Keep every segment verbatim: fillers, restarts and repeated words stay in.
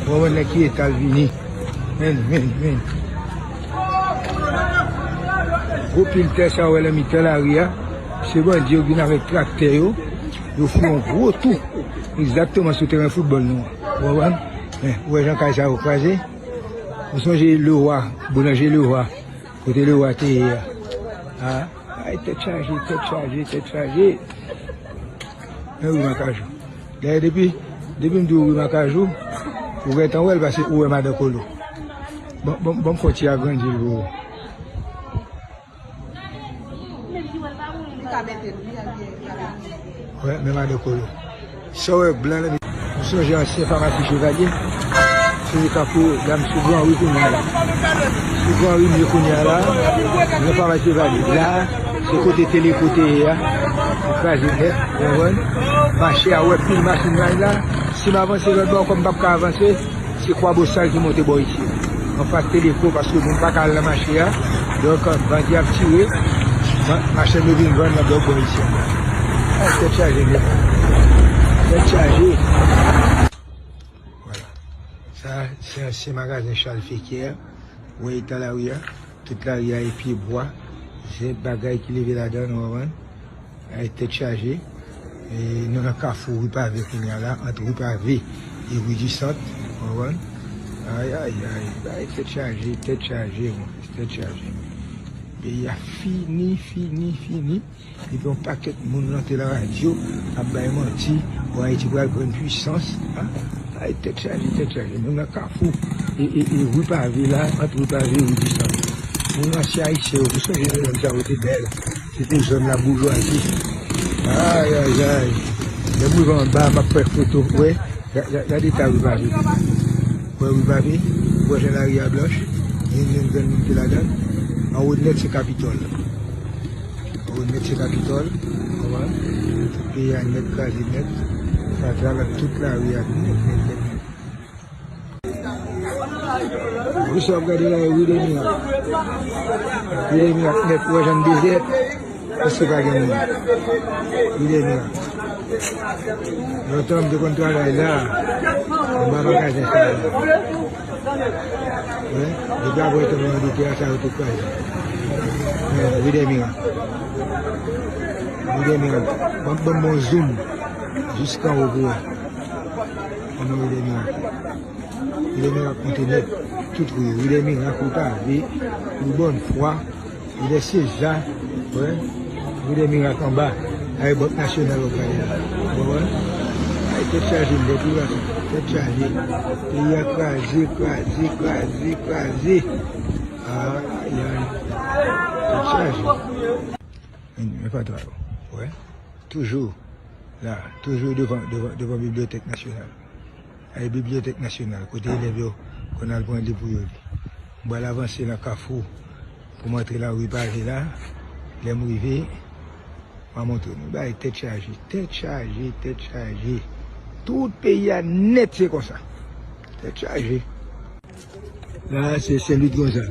Bon, bon, nèg ki eta l vini. Men, men, men. Gwo pil tè sa w wè nan mitan lari a, se bandi yo vin avèk traktè yo, yo fè yon gwo tou. Egzakteman sou teren foutbòl nou an. Ou konprann? Men, ou wè jan kay sa yo kraze? Ou sonje Leroy, boulanje Leroy, kote Leroy te ye a? A, ay, tèt chaje, tèt chaje, tèt chaje. Men wi, Makajou. Dayè, depi, depi m di w wi Makajou, ou gentan wè l paske ou wè Madan Kolo. Bon, bon, bon, fò ti agrandi l pou ou. Wè, men Madan Kolo. Sa w wè blan nan, m sonje ansyen famasi Chevalye. Se kafou dam sou Gran Ri kounye a la. Sou Gran Ri m ye kounye a la. Nan famasi Chevalye. La, se kote Teleko te ye a. Li kraze nèt, ou konprann? Mache a, ou wè pil machin nan la. Si m avanse lòt bò, kòm m p ap ka avanse, se Kwabosal ki monte bò isi. Anfas Teleko, paske moun pa ka al nan mache a. Donk, bandi ap tire. Ma-, machann yo vin vann nan dòt bò isi. Ay, tèt chaje, nèg. Tèt chaje. Vwala. Sa, se ansyen magazen Charles Fequière. Ou wè eta lari a? Tout lari a e pye bwa. Se bagay ki leve ladan, nou konprann? Ay, tèt chaje. E, nou nan kafou Rue Pavée kounye a la, ant Rue Pavée e Rue du Centre, ou konprann? Ay, ay, ay, ay, tèt chaje, tèt chaje, mon frè, tèt chaje. Peyi a fini, fini, fini. Epi yon pakèt moun rante nan radyo ap bay manti, bon, Ayiti pral pran pwisans, a? Ay, tèt chaje, tèt chaje. Nou nan kafou e, e, e Rue Pavée la, ant Rue Pavée e Rue du Centre. Moun ansyen ayisyen yo, ou sonje zòn sa yo te bèl. Se te zòn laboujwazi. Ay, ay, ay. Lè m rive anba, m ap fè foto. Wè, ga-, ga-, gade eta Rue Pavée. Wè Rue Pavée, wè jan lari a blanch. Gen, gen granmoun ki ladan l. Anwo nèt se Kapitòl. Anwo nèt se Kapitòl. Konprann? Tout peyi a nèt, kraze nèt. Fatra la, tout lari a nèt, nèt, nèt, nèt. Wi, sa w ap gade la, e Rue des Miracles. Rue des Miracles nèt, ou wè jan l dezè, prèske pa gen moun. Rue des Miracles. Lontan, m te konn travay la, anba magazen sa la. Wi, depi apre tan nan de tè a, sa yo te kraze. Men, Rue des Miracles. Rue des Miracles. Ban, ban m yon zoom jiskanwo pou wè. Ann Rue des Miracles. Rue des Miracles monte nèt. Tout rue yo. Rue des Miracles, Rue Pavée, Rue Bonne Foi, Rue des Césars, wè. Rue des Miracles anba. Ay, Bank Nasyonal w ap gade la. Ou konprann? Ay, tèt chaje nèt, wi, pase. Tèt chaje. Peyi a kraze, kraze, kraze, kraze. Ay, ay. Tèt chaje. Men, men fatra yo. Wè. Toujou la. Toujou devan, devan, devan Bibliyotèk Nasyonal. Ay, Bibliyotèk Nasyonal, kote elèv yo konn al pran li pou yo li. M pral avanse nan kafou pou m antre nan ri pave la. Lè m rive, m a montre nou. Bagay tèt chaje, tèt chaje, tèt chaje. Tout peyi a nèt se konsa. Tèt chaje. La, se Sen Lwid Gonzag.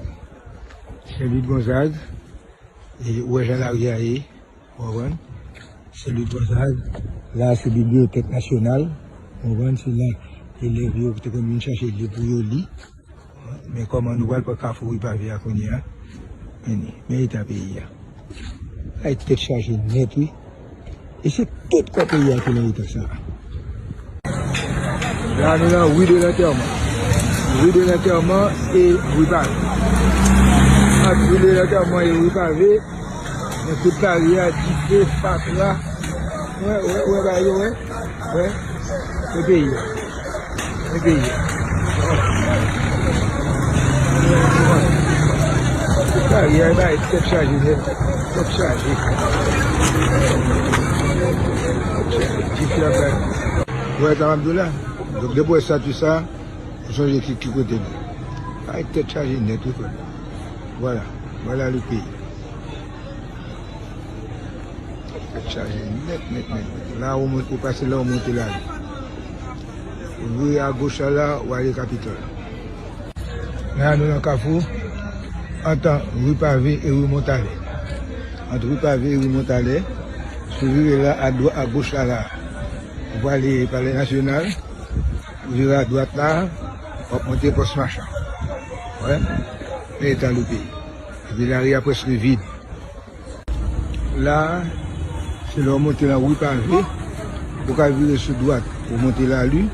Sen Lwid Gonzag. E ou wè jan lari a ye, ou konprann? Se Lwid Gonzag. La, se Bibliyotèk Nasyonal. Ou konprann? Se la elèv yo te konn vin chache liv pou yo li. Men kòman nou pral pran kafou ri pave a kounye a? Men, men eta peyi a. Ay, tèt chaje nèt, wi. E se tout kò peyi a ki nan eta sa a. La, nou nan Rue de l'Enterrement. Rue de l'Enterrement e Rue Pavée. Ant Rue de l'Enterrement e Rue Pavée, nan tout lari a, dife, fatra. Wè, wè, wè, bagay yo, wè. Wè. E peyi a. E peyi a. Tout lari a, e bagay tèt chaje nèt. Tèt chaje. Tèt chaje. Dife ap bay. Ou wè sa m ap di w la? Donk, depi w wè estati sa, ou sonje ki, ki kote nou. Ay, tèt chaje nèt, wi, frè. Vwala. Vwala le peyi. Tèt chaje nèt, nèt, nèt, nèt. La, ou mont-, ou pase la, ou monte la. Ou vire agoch la, la, ou ale Kapitòl. La, nou nan kafou. Ant ri Pave e ri Montalè. Ant ri Pave e ri Montalè. Si w vire la, adwa-, agoch la, la. Ou prale Palè Nasyonal. Vire adwat la, w ap monte Pòs Machan. Wè, men eta le peyi. Epi lari a prèske vid. La, se lè w monte nan ri pave, ou ka vire sou dwat pou monte Lali,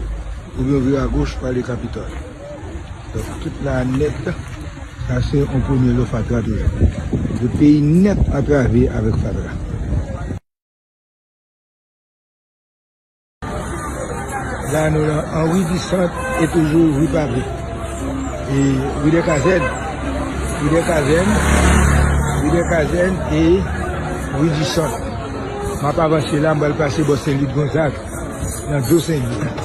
oubyen w vire agoch pou ale Kapitòl. Donk, tout la nèt, sa se yon premye lo fatra toujou. Le peyi nèt antrave avèk fatra. La nou nan Henri Dissant e toujou ri pave. E ri dè Kazèn, ri dè Kazèn, ri dè Kazèn e ri Dissant. M ap avanse la, m pral pase bò Sen Lit Gonzag, nan do Sen Lit.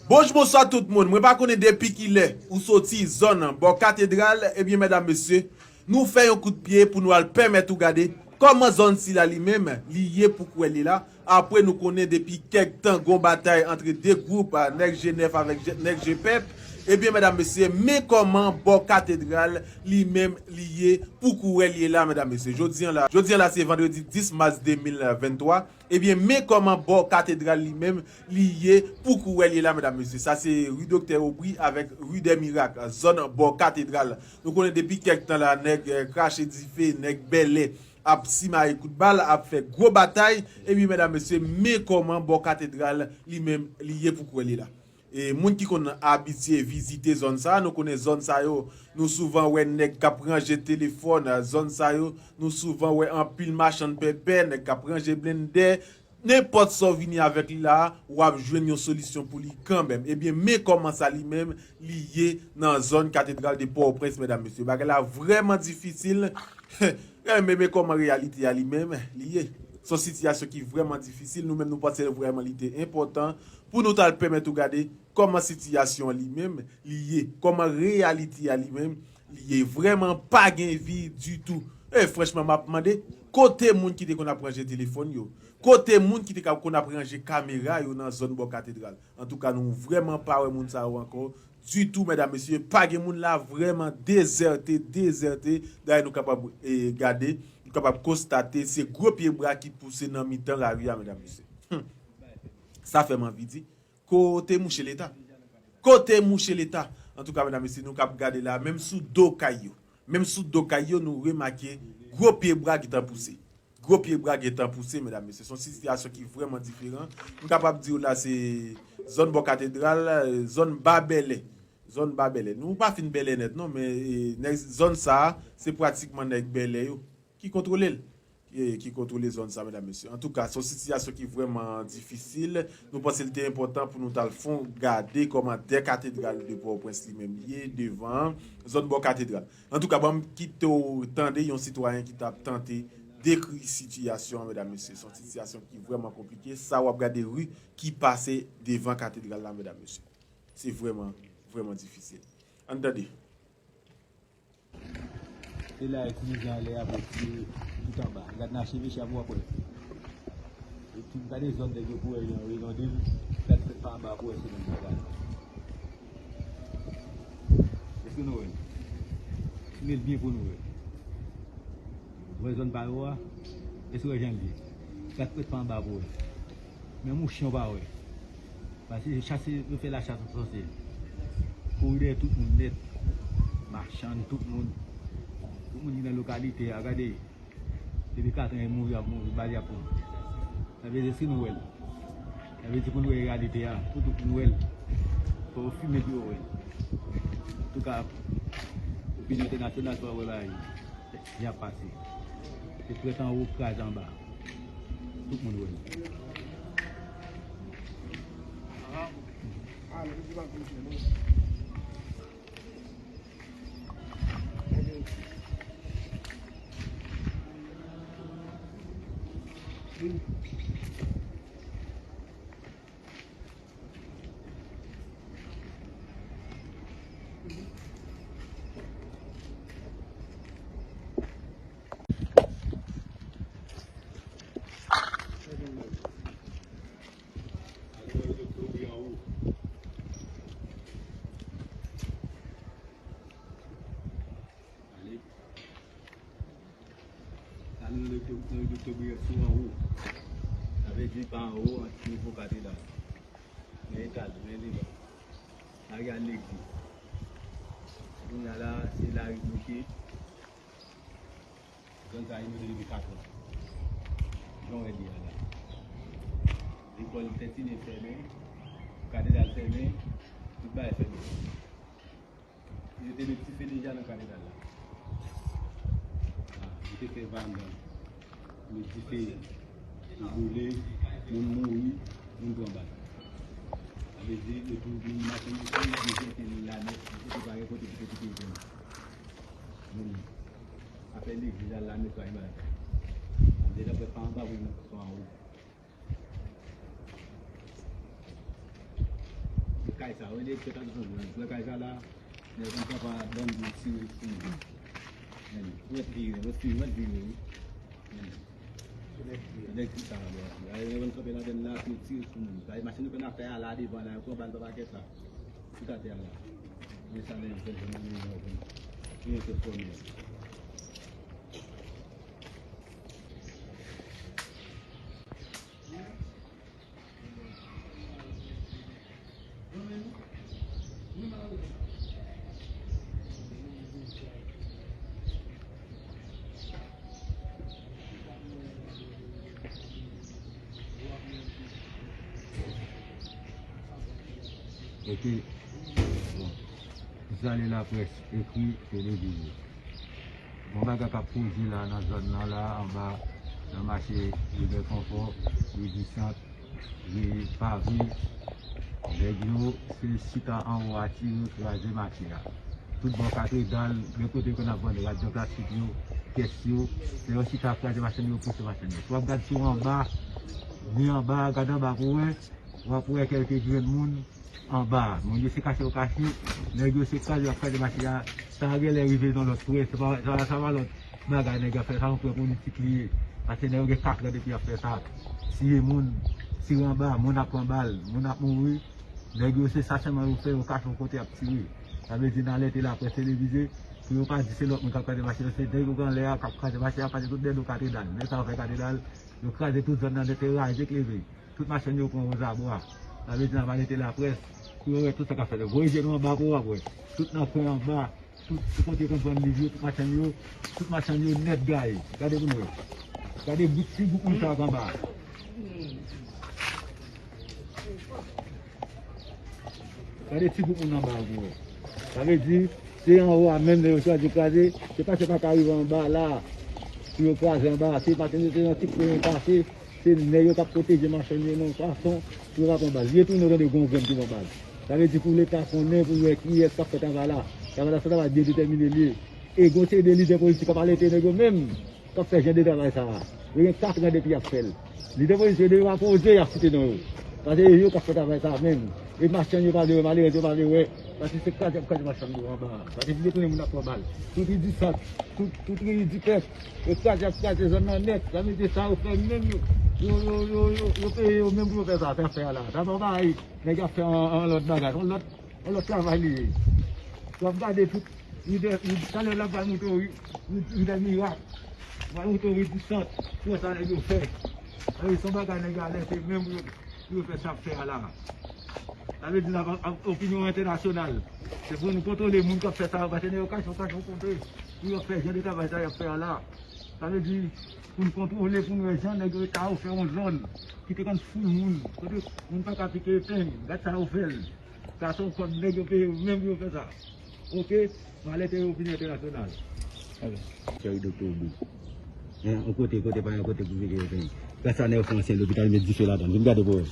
Bonjou, bonswa tout moun. Mwen pa konnen depi kilè ou soti zòn bò katedral, ebyen medam mesye, nou fè yon kout pye pou nou al pèmèt ou gade kòman zòn sila li menm li ye pou kwè li la. Apre nou konnen depi kèk tan gon batay antre de gwoup, nèg G nèf avèk nèg G pèp. Ebyen medam mesye, men kòman bò katedral li menm li ye pou kwè li la medam mesye. Jodi an la, jodi an la se vandredi dis mas de mil venntwa. Ebyen, men kòman bò katedral li menm li ye pou kwè li la medam mesye. Sa se ri Doktè Obri avèk ri dè Mirak, zòn bò katedral. Nou konnen depi kèk tan la, nèg krache dife, nèg bèlè ap simaye kout bal, ap fè gwo batay. Ebyen medam mesye, men kòman bò katedral li menm li ye pou kwè li la. E moun ki konn abitye vizite zòn sa, nou konnen zòn sa yo, nou souvan wè nèg k ap ranje telefòn, zòn sa yo, nou souvan wè anpil machann pèpè, nèg k ap ranje blendè, nenpòt sa w vini avèk li la, w ap jwenn yon solisyon pou li kanmenm. Ebyen, men kòman sa li menm li ye nan zòn katedral de Pòtoprens, medam mesye. Bagay la vrèman difisil. Men, men kòman reyalite a li menm li ye. Se yon sitiyasyon ki vrèman difisil. Nou menm nou panse vrèman li te enpòtan pou nou t al pèmèt ou gade kòman sitiyasyon an li menm li ye, kòman reyalite a li menm li ye. Vrèman pa gen vi ditou. E franchman, m ap mande, kote moun ki te konn ap ranje telefòn yo? Kote moun ki te ka konn ap ranje kamera yo nan zòn bò katedral? Antouka, nou vrèman pa wè moun sa yo ankò ditou, medam mesye. Pa gen moun la, vrèman dezète, dezète. Dayè, nou kapab e, gade, nou kapab konstate se gwo pye bwa ki pouse nan mitan lari a, medam mesye. Hum. Sa fè m anvi di, kote mouche Leta? Kote mouche Leta? Antouka, medam mesye, nou k ap gade la, menm sou do kay yo, menm sou do kay yo, nou remake gwo pye bwa ki t ap pouse. Gwo pye bwa gentan pouse, medam mesye. Se yon sitiyasyon ki vrèman diferan. M kapab di w la se zòn bò katedral, zòn ba bèlè. Zòn ba bèlè. Nou pa fin bèlè nèt non, men e, nèg, zòn sa a, se pratikman nèg bèlè yo ki kontwole l. E, ki kontwole zòn sa, medam mesye. Antouka, se yon sitiyasyon ki vrèman difisil. Nou panse l te enpòtan pou nou t al fon gade kòman dè katedral de Pòtoprens li menm ye devan zòn bò katedral. Antouka, ban m kite w tande yon sitwayen ki t ap tante dekri sitiyasyon an, medam mesye. Se yon sitiyasyon ki vrèman konplike. Sa w ap gade ri ki pase devan katedral la, medam mesye. Se vrèman, vrèman difisil. Ann tande. Se la e kounye a anlè a pou pye tout anba. Gad nan acheve chè pou w ap wè. Epi m gade zòn nèg yo pou wè yon reyon de l, gad fèt pa anba pou wè se menm bagay. Èske nou wè l? Tine l byen pou nou wè. Wè zòn pa yo a? Èske w wè jan l ye? Gad fèt pa anba pou wè. Menm yon chen w pa wè. Paske chase, yo fè lachas an sòsye. Kouri dèyè tout moun nèt. Machann, tout moun. Tout moun ki nan lokalite a, gade. Depi katran e mouri ap mouri, bal y ap pran. Sa vle di si nou wè l. Sa vle di pou nou wè reyalite a, pou tout moun wè l. Fò yo filme pou yo wè l. Antouka, opinyon entènasyonal fò yo wè bagay yo. Y ap pase. Se prèt anwo, kraze anba. Tout moun wè l. Ale. Ale nan doktè, nan doktè Briyant sou anwo. Sa vle di, Anwo, antre pou katedral. Men etaj, men devan. Lari a legliz. Kounye a la, se lari bloke. Gang sa yo mete depi katran. Jan w wè li a la. Lekòl Tètine fèmen, katedral fèmen, tout bagay fèmen. Yo te met dife deja nan katedral la. Ah, yo te fè vann nan. Met dife, yo boule, moun mouri, moun pran bal. Sa vle di, yo tou vin mache, yo tou vin jete li la nèt, yo te pa gen kote pou te kite zòn. Moun. Afè legliz la, la netwaye bagay. Deja fè pa anba pou nan sou anwo. Kay sa, wè, direktè ta di konn wè kay sa la, nèg konn papa bandi tire sou moun. Men, wè vire, wè vire, wè vire, wi. Men, nèg ki sa la, wè. Wè, nèg konn kanpe ladann la, pou tire sou moun. Sa, machin nou konn ap fè a la devan la, yo pran bal pa pakèt la. Tout atè a la. Men sa nèg fè, jwenn nan men yo, jwenn. Yo te fòme. Ok. Bon. Zale laprès, ekri, televize. Gon bagay k ap poze la nan zòn nan la, anba, nan mache Ribè Konfò, ri di Sant, ri Pave. Nèg yo se chita anwo a tire, kraze mache a. Tout bò katedral, gen kote yo konn ap vann radyo plastik yo, kès yo, lè yo chita ap kraze machann yo, pouse machann yo. Si w ap gad sou anba, ni anba, gad anba pou w wè, w ap wè kèlke grenn moun, anba. Moun yo se kache yo kache, nèg yo se kraze y ap kraze mache a. Sa a genlè rive nan lòt twè, sa pa, sa, sa pa lòt bagay nèg yo ap fè, sa yon twè politik li ye. Paske nèg yo gen katran depi y ap fè sa. Tiye moun, tire anba, moun ap pran bal, moun ap mouri. Nèg yo se sa sèlman yo fè, yo kache yon kote y ap tire. Sa vle di n alète laprès televize, pou yo pa di se lòt moun k ap kraze mache yo, se nèg yo k anlè a k ap kraze mache a, paske tout dèyè do katedral. Men sa yo fè katedral, yo kraze tout zòn nan nèt, e raje k leve. Tout machann yo pran wozabwa. Sa vle di n ap alète laprès pou yo wè tout sa k ap fèt. Voye je nou anba pou w ap wè. Tout nan kwen anba, tout, tout kote yo konn vann liv yo, tout machann yo, tout machann yo nèt gaye. Gade pou nou wè. Gade bout ti bout moun sa yo k anba. Gade ti gwoup moun anba a pou wè. Sa vle di, se anwo a menm nèg yo chwazi kraze, se pa, se pa ka rive anba la, pou yo kraze anba, se pa, se nan ti kwen yo pase, se nèg yo k ap pwoteje machann yo nan fason pou yo pa pran bal. Li retounen tande gon grenn ki pran bal. Sa vle di pou Leta konnen pou wè kiyès k ap fè travay la. Travay la, se travay byen detèmine li ye. E gon seri de lidè politik k ap alète nèg yo menm. K ap fè jan de travay sa a. Yo gen katran depi y ap fè l. Lidè politik yo, depi yo pa poze, y ap site non yo. Paske e yo k ap fè travay sa a menm. E machann yo pa vle wè, malerèz yo pa vle wè. Paske se kraze y ap kraze machann yo anba a. Paske se detounen moun ap pran bal. Tout ri di Sant, tout, tout ri di Pèp. Yo kraze y ap kraze zòn nan nèt. Sa vle di sa yo fè menm yo. Yo, yo, yo, yo, yo peye yo menm pou yo fè sa, fè afè a la. Sa pa bagay nèg ap fè an, an lòt bagay. An lòt, an lòt travay li ye. W ap gade tout Ri dè, ri, talè l ap bay moute w, ri, ri, ri dè mirak. Bay moute w, ri di Sant. Pou wè sa nèg yo fè. Ann, se yon bagay nèg yo alète menm pou yo, pou yo fè sa ap fè a la. Sa vle di n ap, ap opinyon entènasyonal. Se pou nou kontwole moun k ap fè sa yo, paske nèg yo kache, kache yon kote pou yo fè jan de travay sa y ap fè a la. Sa vle di, pou n kontwole, pou n wè jan nèg yo ta yo fè yon zòn ki te konn foul moun, kote moun pa ka pike epeng, gad sa yo fè l. Sa se yon kòb nèg yo peye yo menm pou yo fè sa. Oke? M alète opinyon entènasyonal. Cheri Doktè Obi. Hein, yon kote, kote pa yon kote pou vire yo fè. Gad sa nèg yo fè ansyen lopital, met dife ladan l. Vin gade pou wè.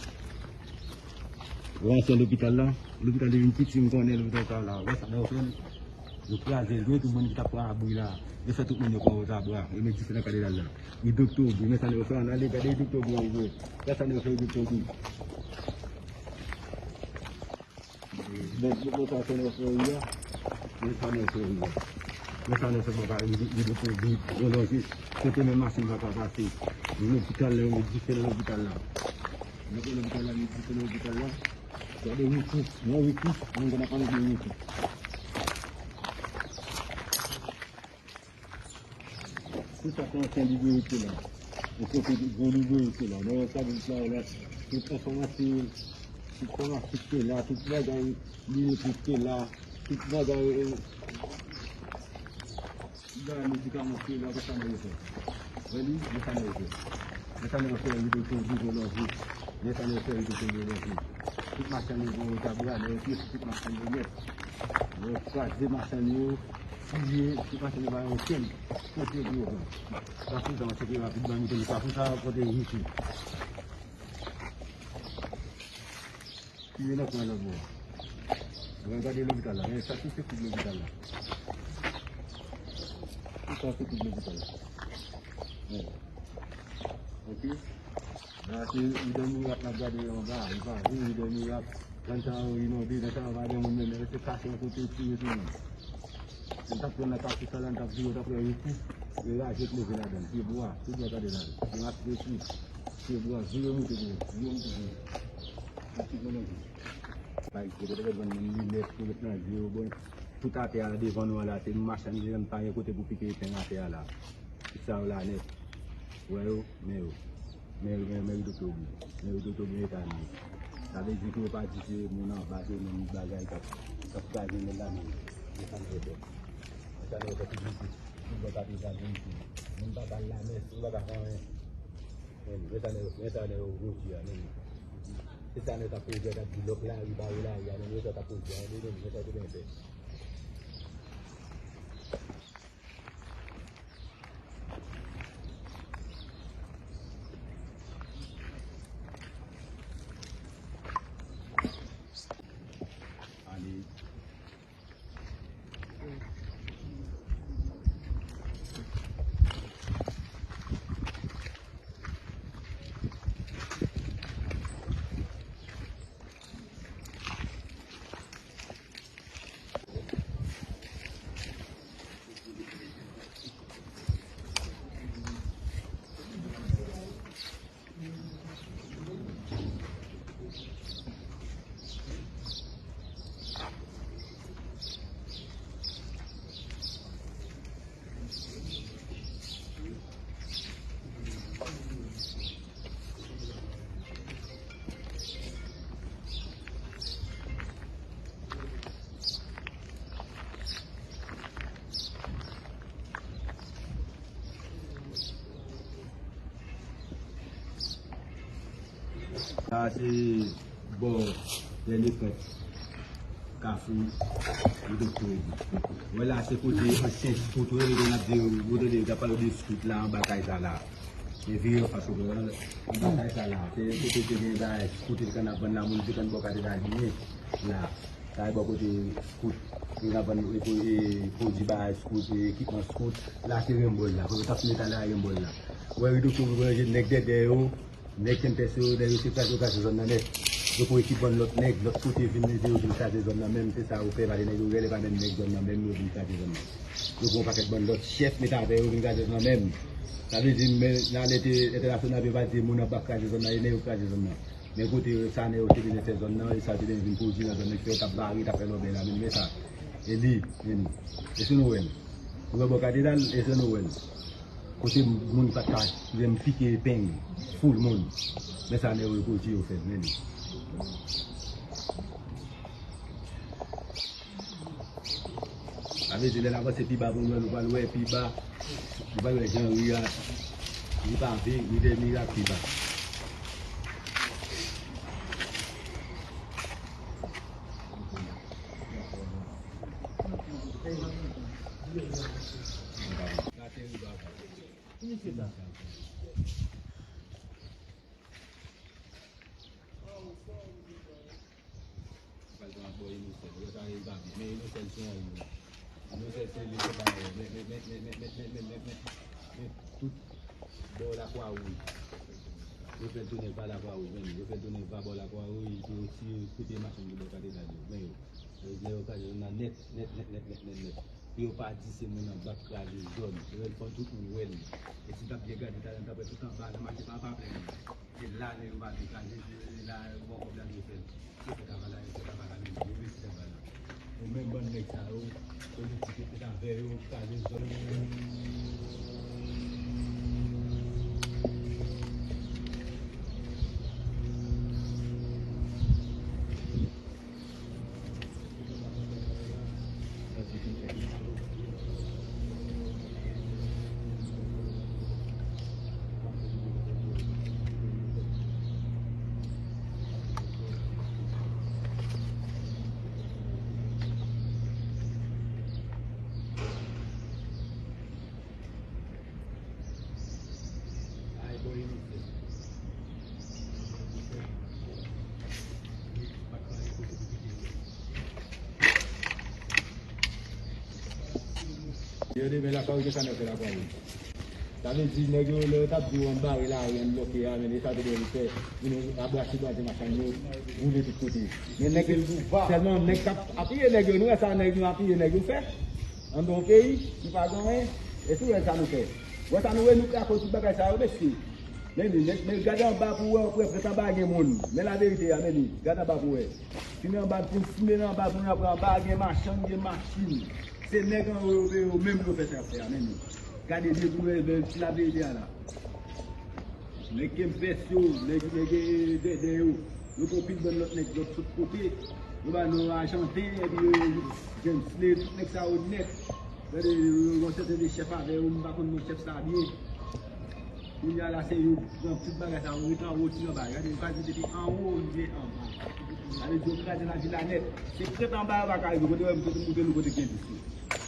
Wè ansyen lopital la? Lopital li vin piti, m konnen lopital sa la. Wè sa nèg yo fè l. Yo kraze l, yo tou moun ki t ap pran abri la. Yo fè tout moun yo pran wozabwa. Yo met dife nan katedral la. Ri Doktè Obi, men sa nèg yo fè an ale, gade ri Doktè Obi an vre. Gad sa nèg yo fè ri Doktè Obi. Men, men, men sa nèg yo fè ri a. Men sa nèg yo fè ri a. Men sa nèg yo fè bò kay ri, ri Doktè Obi, pwolonje. Kote menm machin pa ka pase. Lopital la, yo met dife nan lopital la. Yo pran lopital la, met dife nan lopital la. Gade woutou, yon woutou, moun konn ap annik yon woutou. Tout sa se ansyen libreri ki la. Kote gwo nivo yo te la, nan yon kabin sa la, tout enfòmasyon, tout famasist te la, tout bagay, li tout te la, tout bagay, bagay medikaman te la, men sa nèg yo fè. Wè li, men sa nèg yo fè. Men sa nèg yo fè, li te tou di yo lòje. Men sa nèg yo fè, li te tou di yo lòje. Tout machann yo, bon, yo ta bra, nèg yo pye sou tout machann yo nèt. Yo kraze machann yo, fouye, tout machann yo pa gen okenn kote pou yo pran. Sa se tan, se te rapid, ban nou te sa, pou sa, kote yo isi. Ki men nan kwen lòt bò. Mwen gade lopital la, men sa tout se kout lopital la. Tout sa se kout lopital la. Men. Ok. La se Ridan Mirak n ap gade anba, li pa vre, Ridan Mirak. Zòn sa yo inonde, zòn sa yo pa gen moun menm, men se kache yon kote tire sou moun. Mwen t ap pran nan kafou sa la, m t ap vire, w t ap wè yon kou, e raje k leve ladan l, pye bwa, tout bò gade la, gen ras de kou, pye bwa, vire moute pou yo, vire moute pou yo. Tout moun anvi. Bay, yo te vann moun linèt, yo met nan je yo, bon, tout atè a devan nou an la, se nou machann li menm, pa gen kote pou pike epenn atè a la. Tout sa yo la nèt. Wè yo, men yo. Men, men, men Rido Tobi. Men Rido Tobi eta li ye. Sa vle di ke yo pa di se moun anba, se menm bagay k ap, k ap kraze men la menm. Men sa nou fè. Men sa nou fè tout isit. Tout bò katedral vin isit. Moun pa ka al lamès, yo pa ka fè anyen. Men, men sa nèg, men sa nèg yo gwo di a, men. Se sa nèg k ap poze a, k ap di lòk lari, pa yo lari a, men, men sa k ap poze a, men, men sa yo te gen fè. Sa se bò Dènye Pwent, Kafou Rido Tobi. Wè la, se kote ansyen skout, wè, yo t ap di, yo tande yo t ap pale de skout la, anba kay sa la. Men vire anfas ou wè, anba kay sa la. Se kote te gen bagay skout, te konn ap vann la, moun te konn bò katedral li ye la. Sa e bò kote skout, yo t ap vann, e, e, pwodui bagay skout, e, ekipman skout. La se Rembòl la, kote yo t ap metal la, Rembòl la. Wè Rido Tobi, wè nèg dèdè yo, nèg Kempès yo, nèg yo se kraze, yo kraze zòn nan nèt. Yo pran ekip bann lòt nèg, lòt kote vin ede yo vin kraze zòn nan menm, se sa yo fè, paske nèg yo rèl, e pa menm nèg zòn nan menm, yo vin kraze zòn nan. Yo pran yon pakèt bann lòt chèf, met avè yo vin kraze zòn nan menm. Sa vle di, men, nan lè te entènasyonal, yo pa di moun anba kraze zòn nan, e nèg yo kraze zòn nan. Men kote sa nèg yo te vin fè zòn nan, e sa yo te vin pwodui nan zòn nan, ki fè yo t ap bare, t ap fè lòbèy la, men, men sa. E li, men li. Èske nou wè l? Nou wè bò katedral, èske nou wè l? Kote moun pa t ka menm pike epeng, foul moun. Men sa nèg yo pwodui yo fè, men li. Sa vle di, lè n avanse pi ba pou nou, nou pral wè pi ba, nou pral wè jan ri a, ri pave, ri dè mirak pi ba. Pral pran bò Inosèl. Yo ta rive pa byen. Men Inosèl se anyen. Inosèl se li se pa anyen. Men, men, men, men, men, men, men, men, men, men, men, tout bò Lakwa Wouj. Yo fè l tounen va Lakwa Wouj, men yo fè l tounen va bò Lakwa Wouj, pou yo tire, kote machann ki bò katedral yo. Men yo, yo, yo kraze zòn nan nèt, nèt, nèt, nèt, nèt, nèt, nèt. Pou yo pa di se moun anba k kraze zòn. Yo fè l fò tout moun wè l. E si n t ap byen gade, talè n t ap wè tout anba nan mache pa, pa plen. Se la nèg yo pa vin kraze, se la yo pran kòb la yo fè l. Yo fè travay la, yo fè travay la, men yo resi travay la. Yo menm bann nèg sa yo, politik yo te avè yo, kraze zòn yo. Yo demen lakay ou, gen sa nèg fè lakay ou. Sa vle di, nèg yo, lè yo t ap di w ann bare lari, ann bloke a, men e sa yo te dwe fè, vin abrase bandi machann yo, boule tout kote. Men nèg, sèlman nèg k ap apiye nèg yo, nou wè sa nèg nou apiye nèg yo fè? Anndan yon peyi ki pa gen anyen, e si w wè sa nou fè? W wè sa nou wè nou fè akoz tout bagay sa yo, mesye? Men li, men, men gade anba pou w wè, w prè, prè anba gen moun. Men laverite a, men li, gade anba pou w wè. Fin anba, fin simen anba, moun ap anba, gen machann, gen machin. Se nèg anwo yo peye yo menm yo fè sa y ap fè a, men li. Gade byen pou w wè, men ti laverite a la. Nèg Kempès yo, nèg, nèg, eh, Dèdè yo, yo gon pil bann lòt nèg lòt sot kote. Yo ba non Ajanten, epi yo, James Slay, tout nèg sa yo nèt. Gade, yo, yo gon sèten de chèf avè yo, m pa konn non chèf sa byen. Kounye a la, se yo pran tout bagay sa yo, rete anwo, ti anba. Gade, yo kraze depi anwo rive anba. Sa vle di, yo kraze lavil la nèt. Se krèt anba yo pa ka rive, kote yo, kote yo, kote yo, kote yo, kote yo,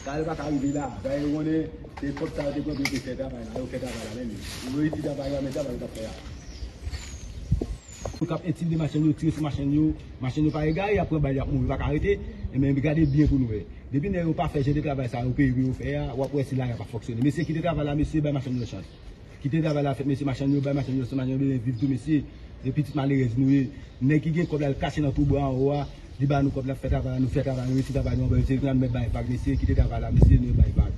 Sa yo pa ka rive la. Bagay yo konnen, se kòb sa yo te pran pou yo te fè travay la. Yo fè travay la, men yo reyisi travay la, men travay yo t ap fè a. Yo k ap entimide machann yo, tire sou machann yo. Machann yo pa egare, y ap pran bal, y ap mouri, yo pa ka rete. Enben, gade byen pou nou wè. Depi nèg yo pa fè jan de travay sa yo peye pou yo fè a, w ap wè si lari a p ap fonksyone. Mesye, kite travay la, mesye, bay machann yo chans. Kite travay la fèt, mesye, machann yo, bay machann yo, se machann yo bezwen viv tou, mesye. Se pitit malerèz nou ye. Nèg ki gen kòb la, l kache nan twou bwa anwo a, li ba nou kòb la, fè travay la, nou fè travay la, nou reyisi travay nou anba yo, se nou mèt bay vag, mesye, kite travay la, mesye, nou bay vag.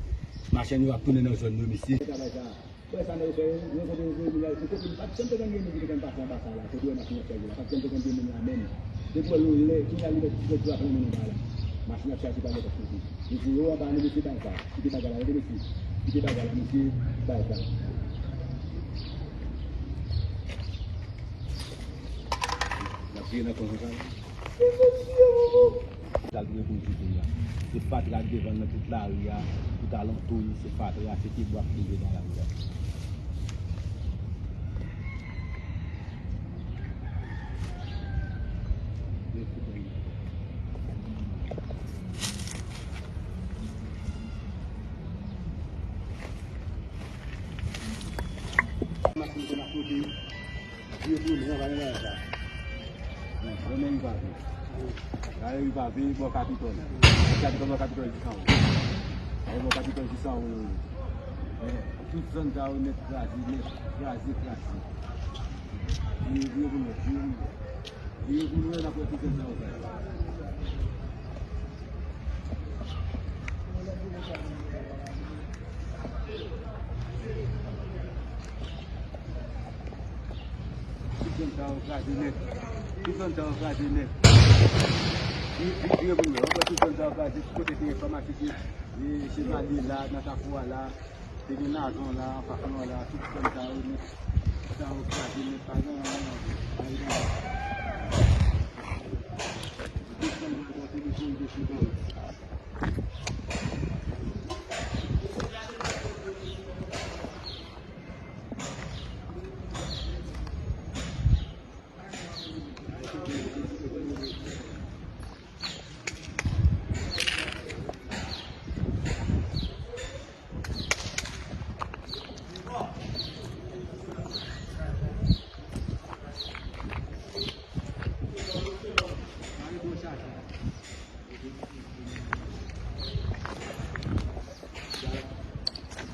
Machann yo ap tounen nan zòn yo, mesye. Fè travay sa. Wè sa nèg yo fè yo, yon kote yo voye moun la, yon kote m pa t janm te konn gen moun ki te konn pase anba sa la, kote yo machin ap chaje la, pa t janm te konn gen moun la menm. Depi w wè yon lè, kounye a li mèt, li mèt dwa pran moun anba la. Machin ap chaje pa nenpòt kote. Mesye, yo anba nou, mesye, bay vag. Kite bagay la, rete mesye. Kite bagay la, mesye, bay vag. N ap vire nan kwen konsa. Sa l gen pou l kite a. Se fatra k devan nan tout lari a, tout alantou, se fatra, se pyebwa k leve nan lari a. Machin konn ap pote. Vye tounen, pa gen bagay sa. Bon, bon, men ripave. Gade ripave, bò Kapitòl. Kapitòl, bò Kapitòl jis anwo. Gade bò Kapitòl jis anwo yo ye. Men, tout zòn sa yo nèt kraze, nèt kraze, kraze. Vye, vye pou nou, vye pou nou. Vye pou nou, n ap wè tout zòn sa yo kraze. Tout zòn sa yo kraze nèt. Tout zòn sa yo kraze nèt. Vin, vin, vire pou nou wè. Ou wè tout zòn sa yo kraze. Tout kote te gen famasi, se, e, Chevalier la, nan Kafou a la. Te gen Nazon la, anfas nou an la. Tout zòn sa yo nèt. Sa yo kraze nèt. Pa gen anyen. Pa gen anyen. Desann nan bò telefòn de Chevalier.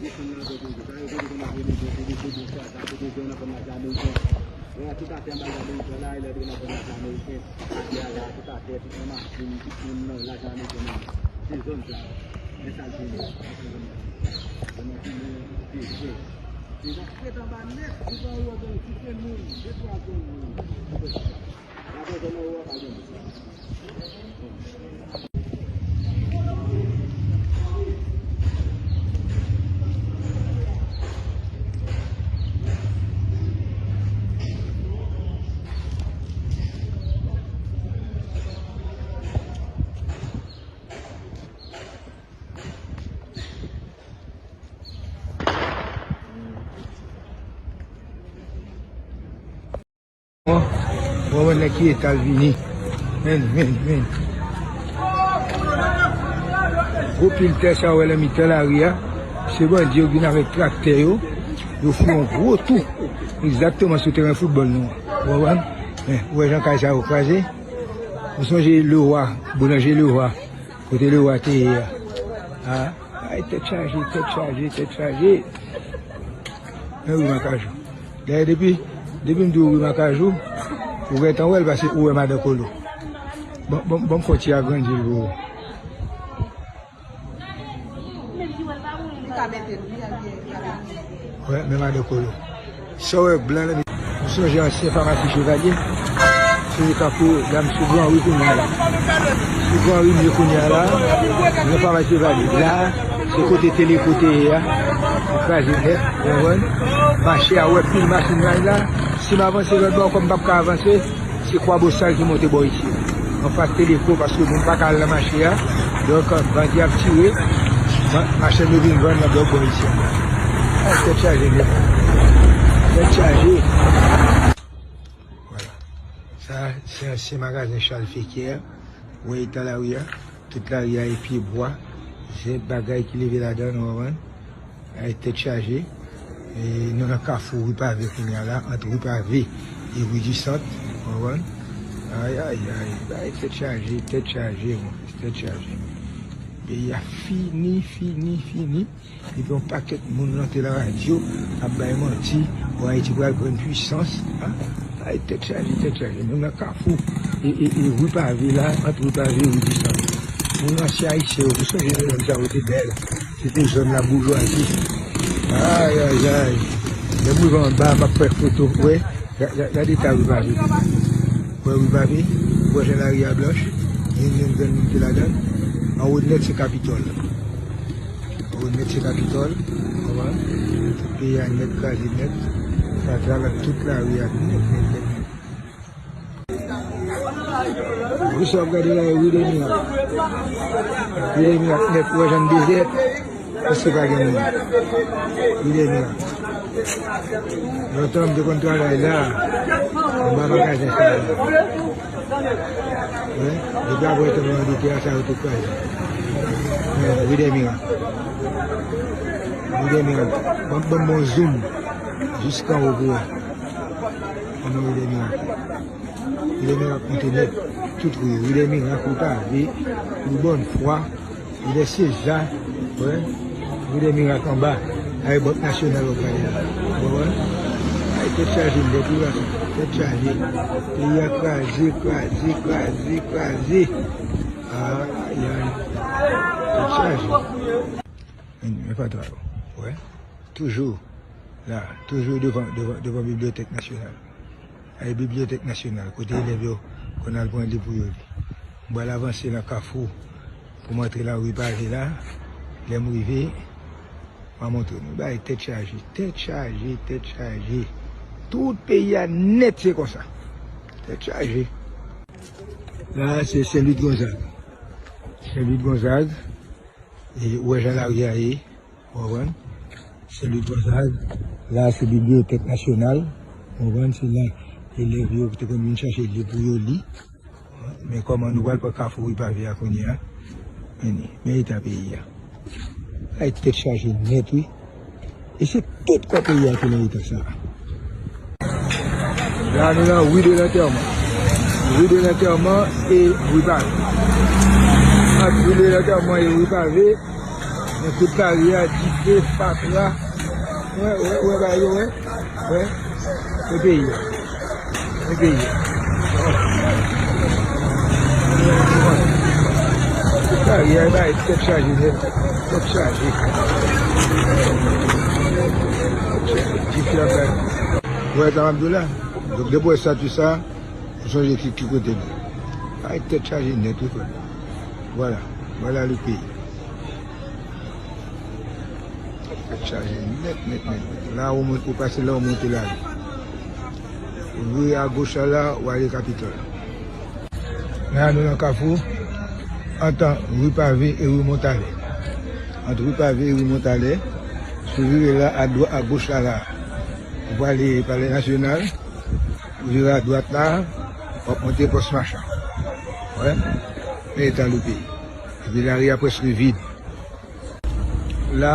Desann nan bò kote sa yo kote konn ap rele bò, se de Kobo sa, sa kote zòn nan konn lajan ameriken. Lè a tout atè anba lajan ameriken la, e lè a tout nan konn lajan ameriken. Atè a la, tout atè, tout nan machin, tout moun nan lajan ameriken nan. Se zòn sa. Men sa l te ye. Zòn nan tounen, te jwe. Se nan fèt anba nèt, tout anwo gen ti fen moun, de twa zòn moun. Bon, bon, bon, nèg ki eta l vini. Men, men, men. Gwo pil tè sa w wè nan mitan lari a, se bandi yo vin avèk traktè yo, yo fè yon gwo tou. Egzakteman sou teren foutbòl nou an. Ou konprann? Men, ou wè jan kay sa yo kraze? Ou sonje Lewa, boulanje Lewa, kote Lewa te ye a? A? Ay, tèt chaje, tèt chaje, tèt chaje. Men wi, Makajou. Dayè, depi, depi m di w wi, Makajou, ou gentan wè l pase ou wè Madan Kolo. Bon, bon, bon, fò ti agrandi l pou ou. Wè, men Madan Kolo. Sa w wè blan nan, m sonje ansyen famasi Chevalye. Se li k ap dam sou Gran Ri kounye a la. Sou Gran Ri m ye kounye a la. Nan famasi Chevalye. La, se kote Teleko te ye a. Li kraze nèt, ou konprann? Mache a, ou wè pil machin la la. Si m avanse lòt bò, kòm m p ap ka avanse, se Kwabosal ki monte bò isi. Anfas Teleko, paske moun pa ka al nan mache a. Donk, bandi ap tire. Ma-, machann yo vin vann nan lòt bò isi. Ay, tèt chaje nèt. Tèt chaje. Vwala. Sa, se ansyen magazen Charles Fequière. Ou wè eta lari a? Tout lari a e pye bwa. Se bagay ki leve ladan, nou konprann? Ay, tèt chaje. E, nou nan kafou Ri Pave kounye a la, ant Ri Pave e Ri di Sant, ou konprann? Ay, ay, ay, ay, tèt chaje, tèt chaje, mon frè, tèt chaje. Peyi a fini, fini, fini. Epi yon pakèt moun rante nan radyo ap bay manti, bon, Ayiti pral pran pwisans. A, ay, tèt chaje, tèt chaje. Nou nan kafou e, e, e Ri Pave la, ant Ri Pave e Ri di Sant. Moun ansyen ayisyen yo, ou sonje lè nèg sa yo te bèl. Se te zòn la boujwazi. Ay, ay, ay. Lè m rive anba, m ap fè foto. Wè, ga-, ga-, gade eta Ri Pave. Wè Ri Pave, wè jan lari a blanch. Gen, gen granmoun ki ladan l. Anwo nèt se Kapitòl. Anwo nèt se Kapitòl. Konprann? Tout peyi a nèt, kraze nèt. Fatra la, tout lari a nèt, nèt, nèt, nèt. Wi, sa w ap gade la, e Ri de Mirak. Ri de Mirak nèt, ou wè jan l dezè. Paske pa gen moun. Ri de Mirak. Lontan, m te konn travay la, anba magazen sa a. Wi, depi apre tranblemanntè a, sa yo tout kraze. Men, Ri de Mirak. Ri de Mirak. Ban, ban m bon zoom. Jiskanwo pou wè. Ann Ri de Mirak. Ri de Mirak monte nèt. Tout ri yo. Ri de Mirak, Ri Pave, Ri Bòn Fwa, Ri de Seza, wè. Ri de Mirak anba. Ay, Bank Nasyonal w ap gade la. Ou konprann? Ay, tèt chaje nèt, wi, gason. Tèt chaje. Peyi a kraze, kraze, kraze, kraze. Ay, ay. Tèt chaje. Men, men fatra yo. Wè. Toujou la. Toujou devan, devan, devan Bibliyotèk Nasyonal. Ay, Bibliyotèk Nasyonal, kote elèv yo konn al pran liv pou yo li. M pral avanse nan kafou pou m antre nan ri Pave la. Lè m rive, m a montre nou. Bagay tèt chaje, tèt chaje, tèt chaje. Tout peyi a nèt se konsa. Tèt chaje. La, se Sen Lwid Gonzag. Sen Lwid Gonzag. E ou wè jan lari a ye, ou konprann? Sen Lwid Gonzag, la se Bibliyotèk Nasyonal, ou konprann? Se la elèv yo te konn vin chache liv pou yo li. Men kòman nou pral pran kafou Ri Pave a kounye a? Men, men eta peyi a. Ay, tèt chaje nèt, wi. E se tout kò peyi a ki nan eta sa a. La, nou nan Rue de l'Enterrement. Rue de l'Enterrement e Rue Pavée. Ant Rue de l'Enterrement e Rue Pavée, nan tout lari a, dife, fatra. Wè, wè, wè, ba yo, wè. Wè. E peyi a. E peyi a. Tout lari a, ba, tèt chaje, nèt. Tèt chaje. Dife ap bay. Wè, sa m ap di w la. Donk, depi w wè estati sa, ou sonje ki, ki kote l ye. Ay, tèt chaje nèt, wi, frè. Vwala. Vwala le peyi. Tèt chaje nèt, nèt, nèt, nèt. La, ou mont-, ou pase la, ou monte la. Ou vire agoch la, la, ou ale Kapitòl. La, nou nan kafou, ant Rue Pavée e Rue Montalais. Ant Rue Pavée e Rue Montalais, si w vire la, adwa-, agoch la, la, ou prale Palè Nasyonal, ou vire adwat la, w ap monte Pòs Machan. Wè, men eta le peyi. Epi lari a prèske vid. La,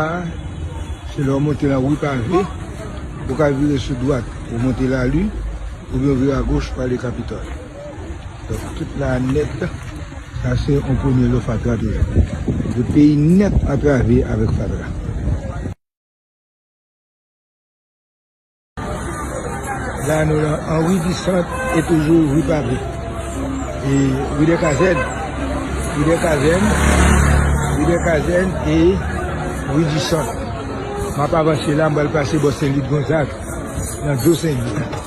se lè w monte nan Rue Pavée, ou ka vire sou dwat, ou monte Lali, oubyen w vire agoch, ou ale Kapitòl. Donk, tout la nèt, sa se yon premye lo fatra toujou. Peyi nèt antrave avèk fatra. La nou nan an ri di Sant e toujou ri Pave. E ri dè Kazèn, ri dè Kazèn, ri dè Kazèn e ri di Sant. M ap avanse la, m pral pase bò Sen Lit Gonzag, nan do Sen Lit.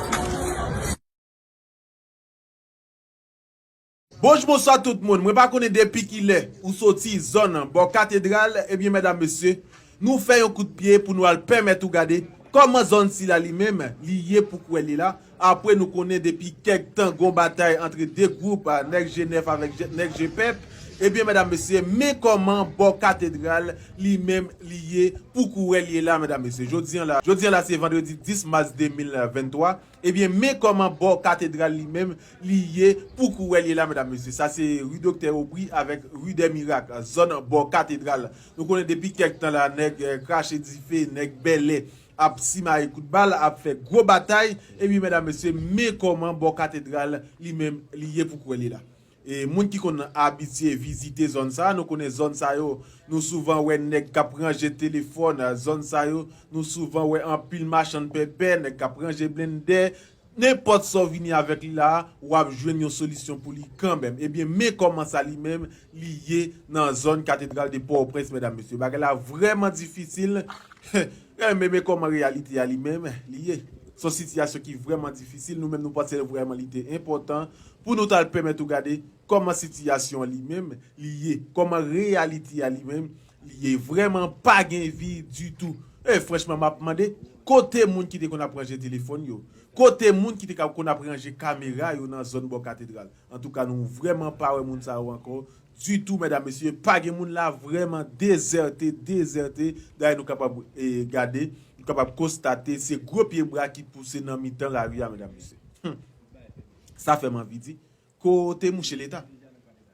Bonjou, bonswa tout moun. Mwen pa konnen depi kilè ou soti zòn bò katedral, ebyen, medam, mesye, nou fè yon kout pye pou nou al pèmèt ou gade kòman zòn sila li menm li ye pou kwè li la. Apre nou konnen depi kèk tan gon batay antre de gwoup, a, nèg G nèf avèk je- nèg G pèp, ebyen, medam, mesye, men kòman bò katedral li menm li ye pou kwè li ye la, medam, mesye. Jodi an la, jodi an la se vandredi dis mas de mil venntwa. Ebyen, men kòman bò katedral li menm li ye pou kwè li ye la, medam, mesye. Sa se ri Doktè Obri avèk ri dè Mirak, zòn bò katedral. Nou konnen depi kèk tan la, nèg, eh, krache dife, nèg bèlè ap simaye kout bal, ap fè gwo batay. Ebyen, medam, mesye, men kòman bò katedral li menm li ye pou kwè li la. E moun ki konn abitye vizite zòn sa, nou konnen zòn sa yo, nou souvan wè nèg k ap ranje telefòn, zòn sa yo, nou souvan wè anpil machann pèpè, nèg k ap ranje blendè, nenpòt sa w vini avèk li la, w ap jwenn yon solisyon pou li kanmenm. Ebyen, men kòman sa li menm, li ye nan zòn katedral de Pòtoprens, medam, mesye. Bagay la vrèman difisil. Men, men kòman reyalite a li menm, li ye. Se yon sitiyasyon ki vrèman difisil. Nou menm, nou panse vrèman li te enpòtan pou nou t al pèmèt ou gade kòman sitiyasyon an li menm li ye, kòman reyalite a li menm li ye. Vrèman pa gen vi ditou. E franchman, m ap mande, kote moun ki te konn ap ranje telefòn yo? Kote moun ki te ka konn ap ranje kamera yo nan zòn bò katedral? Antouka, nou vrèman pa wè moun sa yo ankò ditou, medam, mesye. Pa gen moun la, vrèman dezète, dezète. Dayè, nou kapab, e, gade, nou kapab konstate se gwo pye bwa ki pouse nan mitan lari a, medam, mesye. Hum. Sa fè m anvi di, kote mouche Leta?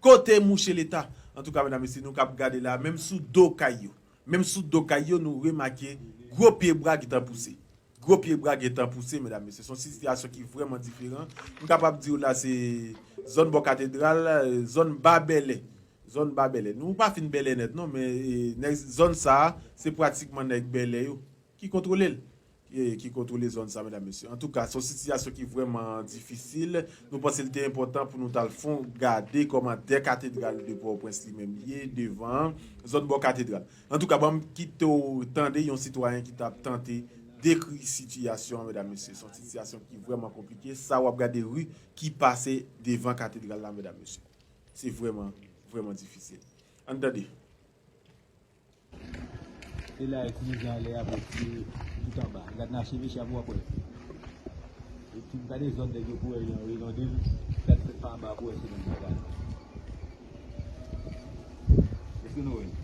Kote mouche Leta? Antouka, medam, mesye, nou k ap gade la, menm sou do kay yo, menm sou do kay yo, nou remake gwo pye bwa gentan pouse. Gwo pye bwa gentan pouse, medam, mesye. Se yon sitiyasyon ki vrèman diferan. M kapab di w la, se zòn bò katedral, zòn ba bèlè. Zòn ba bèlè. Nou pa fin bèlè nèt, non, men, e, nèg, zòn sa a, se pratikman nèg bèlè yo ki kontwole l. E, ki kontwole zòn sa, medam, mesye. Antouka, se yon sitiyasyon ki vrèman difisil. Nou panse l te enpòtan pou nou t al fon gade kòman dè katedral de Pòtoprens li menm li ye devan zòn bò katedral. Antouka, ban m kite w tande yon sitwayen ki t ap tante dekri sitiyasyon an, medam, mesye. Se yon sitiyasyon ki vrèman konplike. Sa w ap gade ri ki pase devan katedral la, medam, mesye. Se vrèman, vrèman difisil. Ann tande. Se la e ti mizè anlè a pou ti tout anba. Gad nan acheveche a pou w ap wè. Epi gade zòn nèg yo pou wè yon, yon dil, gad fèt pa anba pou wè se menm bagay. Èske nou wè l?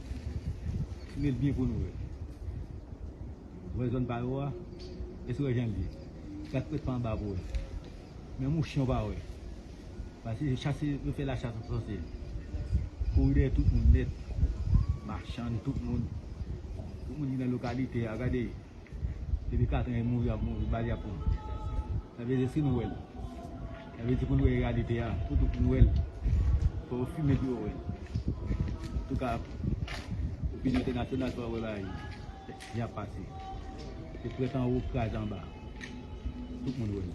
Simen l byen pou nou wè. Wè zòn pa yo a? Èske w wè jan l ye? Gad fèt pa anba pou wè. Men mouch yon pa wè. Paske chase, yo fè lachas an sanse. Kouri dèyè tout moun nèt. Machann, tout moun. Tout moun ki nan lokalite a, gade. Depi katran e mouri, ap mouri, bal y ap pran. Sa vle di, si nou wè l. Sa vle di, pou nou wè reyalite a, pou tout moun wè l. Fò yo fimen pou yo wè l. Antouka, opinyon entènasyonal fò yo wè bagay yo. Jan ap pase. Se prèt anwo, kraze anba. Tout moun wè l.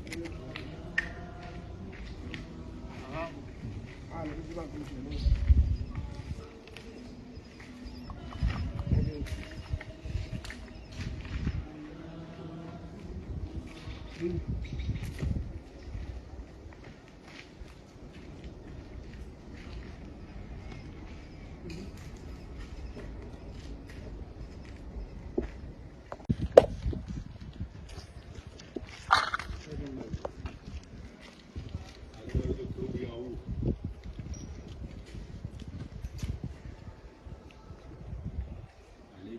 Ale.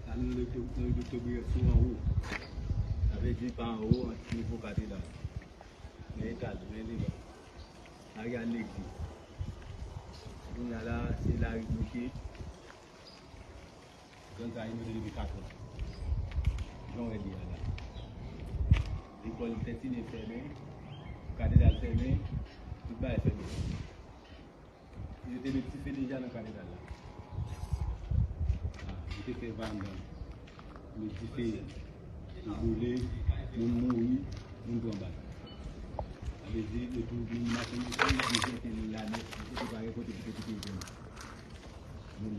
Sa nou nan Doktè, nan Doktè Briyant sou anwo. Sa vle di pa anwo, an nivo katedral. Men etaj, men devan. Aryè legliz. Kounye a la, se lari bloke. Zòn sa inonde depi katran. Jan w wè li a la. Lekòl Tètine fèmen, katedral fèmen, tout bagay fèmen. Yo te met dife deja nan katedral la. Ah, yo te fè vagan. Met dife, yo boule, moun mouri, moun pran bal. Sa vle di, yo tou vin mache, yo tou vin jete li la nèt, yo tou pa gen kote pou te kite yo. Moun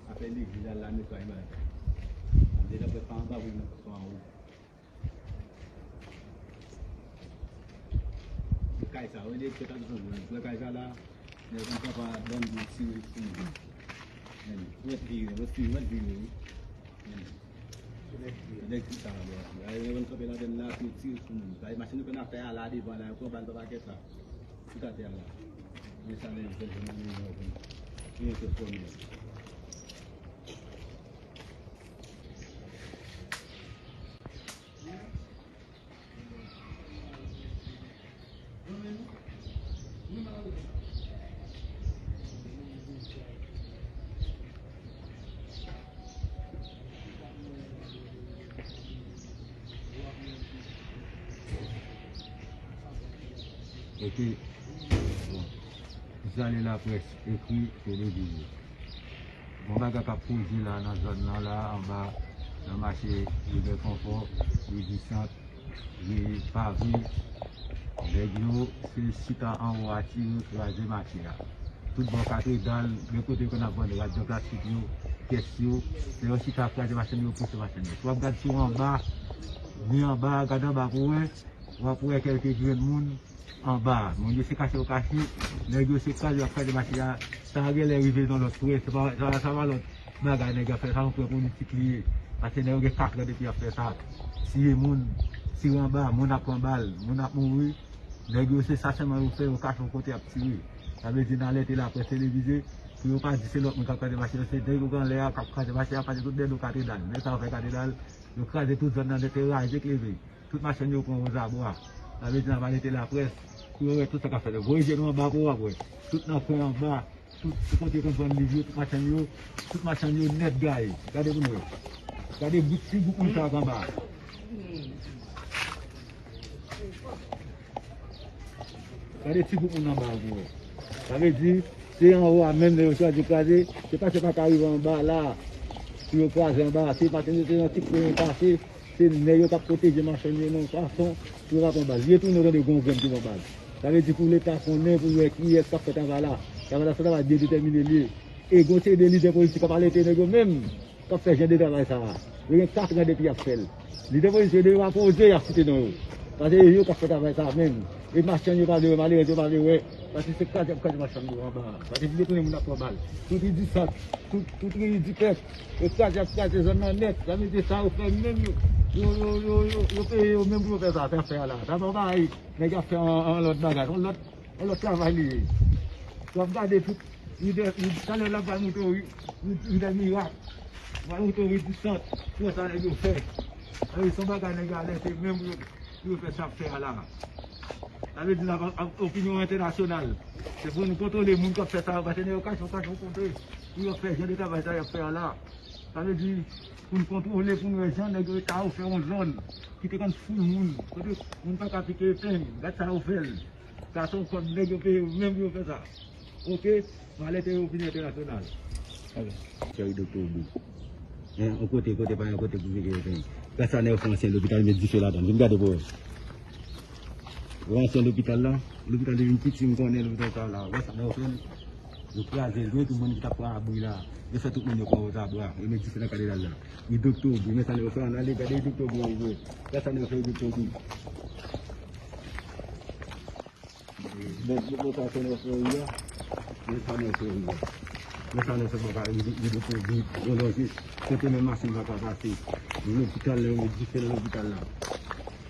afè legliz la, la netwaye bagay. Deja fè pa anba, pou nan swa anwo. Kay sa, wè, direktè ta di, wè, kay sa la, nèg an kanpe a bandi tire sou moun. Wè, vire, wè, vire, wè, vire, wi. Nèg ki sa la, wè, nèg an kanpe ladann la, pou tire sou moun. Sa, machin nou konn ap fè a la devan la, yo pran bal pa pakèt la. Tout atè a la. Men sa, nèg fè, fè, fè, fè, fè, fè, fè, fè, Ok. Bon. Zale laprès, ekri, televize. Bon bagay k ap koze la nan zòn nan la, anba, nan mache Ribè Konfò, Redi Sant, ri Pave. Nèg yo se chita anwo a tire, kraze mache a. Tout bò katedral, gen kote yo konn ap vann rad nan plastik yo, kès yo. Lè yo chita ap kraze machann yo, pouse machann yo. Si w ap gad sou anba, ni anba, gad anba pou wè, w ap wè kèlke grenn moun anba. Moun yo se kache yo kache, nèg yo se kraze y ap kraze mache a. Sa a genlè rive nan lòt prè, se pa, sa, sa pa lòt bagay nèg ap fè, sa yon prè politik li ye. Paske nèg yo gen katran depi y ap fè sa. Tiye moun, tire anba, moun ap pran bal, moun ap mouri. Nèg yo se sa sèlman yo fè, yo kache yon kote y ap tire. Sa vle di n alète laprès televize, pou yo pa di se lòt moun k ap kraze mache yo, se nèg yo k anlè a k ap kraze mache a, paske tout dèyè nou katedral. Men sa yo fè katedral, yo kraze tout zòn nan nèt, e raje k leve. Tout machann yo pran wozabwa. Sa vle di n ap alète laprès pou yo wè tout sa k ap fèt. Voye je nou anba pou w ap wè. Tout nan kwen anba, tout, tout kote yo konn vann liv yo, tout machann yo, tout machann yo nèt gaye. Gade pou nou wè. Gade bout ti gwoup moun sa yo k anba. Gade ti gwoup moun anba yo pou wè. Sa vle di, se anwo a menm lè yo chwazi kraze, se pa, se pa ka rive anba la pou yo kraze anba, se pa, se nan ti kwen yo pase. Se nèg yo k ap pwoteje machann yo nan fason pou yo pa pran bal. Li retounen, yo tande gon grenn ki pran bal. Sa vle di pou Leta konnen, pou l wè kiyès k ap fè travay la. Travay la, se yon travay byen detèmine li ye. E gon seri de lidè politik k ap alète nèg yo menm k ap fè jan de travay sa a. Yo gen katran depi y ap fè l. Lidè politik yo, depi yo pa poze, y ap site non yo. Paske e yo k ap fè travay sa a menm. E machann yo pa vle wè, malerèz yo pa vle wè. Paske se kraze y ap kraze machann yo anba a. Paske si yo tounen moun ap pran bal. Tout ri di sant, tout, tout ri di pèp. Yo kraze, y ap kraze zòn nan nèt. Sa vle di sa yo fè menm yo, yo, yo, yo, yo, yo peye yo menm pou yo fè sa, fè afè a la. Sa pa bagay nèg ap fè an, an lòt bagay, an lòt, an lòt travay li ye. W ap gade tout, ri de, ri, talè l ap pral moute ri, ri, ri de mirak. Pral moute ri di sant. Pou sa nèg yo fè. Sa vle di se yon bagay nèg yo alète menm pou yo, pou yo fè sa ap fè a la. Sa vle di n ap, ap opinyon entènasyonal. Se pou nou kontwole moun k ap fè sa yo, paske nèg yo kache, yo kache yon kote pou yo fè jan de travay sa y ap fè a la. Sa vle di, pou n kontwole, pou n wè jan nèg yo ta ofè yon zòn ki te konn foul moun, kote moun pa ka pike epenn, gad sa yo fè l. Sa se yon kòb nèg yo peye yo menm pou yo fè sa. Ok, m alète yo vin entènasyonal. Cheri Doktè Obi. Hein, yon kote, kote pa yon kote pou vire epenn. Gad sa nèg yo fè ansyen lopital, met dife ladan l. Vin gade pou wè. Wè ansyen lopital la, lopital te vin piti, m konnen lopital sa la. Wè sa nèg yo fè l. Yo kraze l, yo tout moun ki t ap pran abri la. Yo fè tout moun yo pran wozabwa. Yo met dife nan katedral la. Ri Doktè Obi, men sa nèg yo fè, ann ale gade ri Doktè Obi an vre. Gad sa nèg yo fè ri Doktè Obi. Men, men, men sa nèg yo fè ri a. Men sa nèg yo fè ri a. Men sa nèg yo fè ri, ri Doktè Obi, yon danje. Kote menm machin pa ka pase. Lopital la, yo met dife nan lopital la.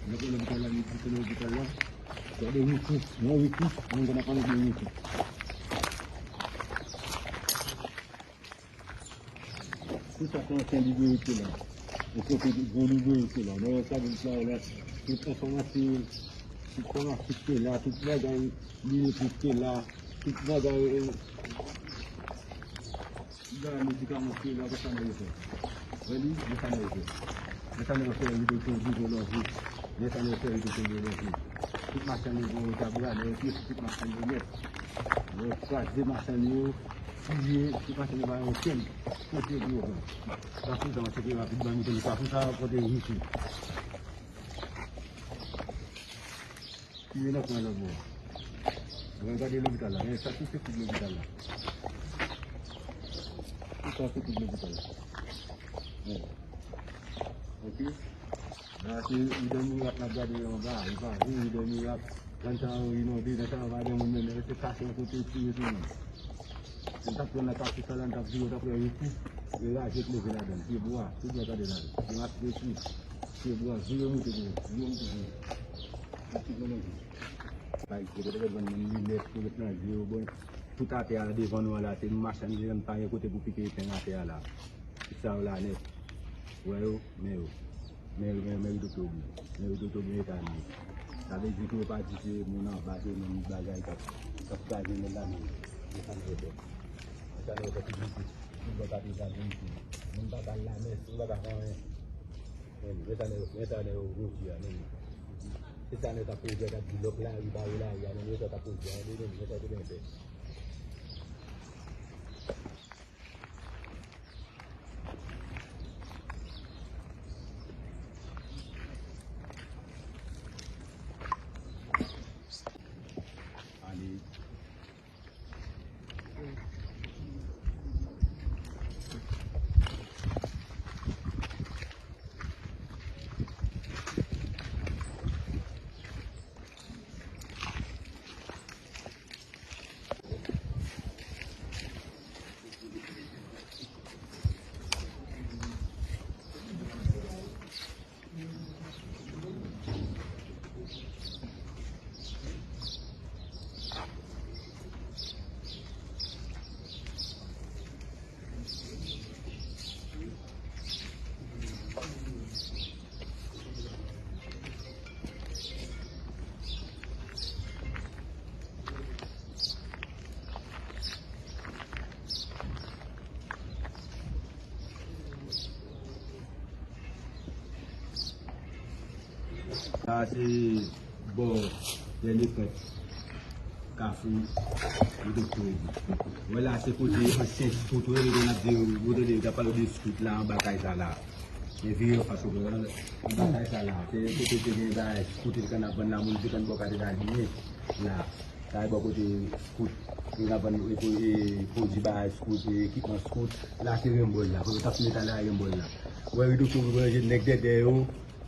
Nan lopital la, met dife nan lopital la. Gade woutou, nan woutou, moun konn ap pale de woutou. Tout sa se ansyen libreri ki te la. Yon kote gwo libreri ki te la. Nan yon kabin sa la, tout enfòmasyon, tout famasik te la, tout bagay liyetik te la, tout bagay, eh, bagay medikaman te la, tout sa nèg yo fè. Wè li, men sa nèg yo fè. Men sa nèg yo fè, li te fè yon danje. Men sa nèg yo fè, li te fè yon danje. Tout machann yo pran yo tabra, lè yo pye sou tout machann yo nèt. Yo kraze machann yo, tiye tout machann yo, pa gen okenn kote pou yo pran. Kafou sa, mwen cheke rapidman, nou konn Kafou sa, kote yo isi. Tiye nan kwen lòt bò. Mwen gade lopital la, men sa tout se kout lopital la. Tout sa se kout lopital la. Men. Ok. La se Ridan Mirak n ap gade anba, li pa vre Ridan Mirak. Jan sa yo inonde, jan sa yo pa gen moun menm, men se kache yon kote tire sou moun. Si n t ap pran nan Kafou sa la, n t ap vire, w t ap wè yo tou, yo raje k leve ladan l. Pye bwa, tout bwa gade la. Yo ap detwi. Pye bwa, vire moute pou yo, vire moute pou yo. Tout moun nan vi. Pa egzanp, yo te vann moun linèt, yo met nan je yo, bon, tout atè a devan nou an la, se machann li menm pa gen kote pou pike epenn atè a la. Tout sa yo la nèt. Ou wè yo, men yo. Men, men, men Rido Tobi. Men Rido Tobi eta li ye. Sa vle di ke yo pa di se moun anba, se menm bagay k ap, k ap kraze men la menm. Se sa nou fè. Se sa nou fè tout pitit. Tout bò katedral vin isit. Moun pa ka al lamès, moun pa ka fè anyen. Men, men sa nèg, men sa nèg yo jodi a, men. Se sa nèg k ap poze a, k ap di lòk lari pa yo lari a, men yo sa k ap poze a, men, men sa yo te gen fè. Sa se bò dènye pwent Kafou Rido Tobi. Wè la, se kote ansyen skout, wè, yo konn ap di, yo tande yo t ap pale de skout la, anba kay sa la. Men vire anfas ou wè, anba kay sa la. Se kote te gen bagay skout, te konn ap vann la, moun te konn bò katedral li ye la. Sa e bò kote skout, yo t ap vann, e, e, pwodui bagay skout, e, ekipman skout. La se Rembòl la, kote yo t ap met ale a Rembòl la. Wè Rido Tobi ranje nèg dèdè yo,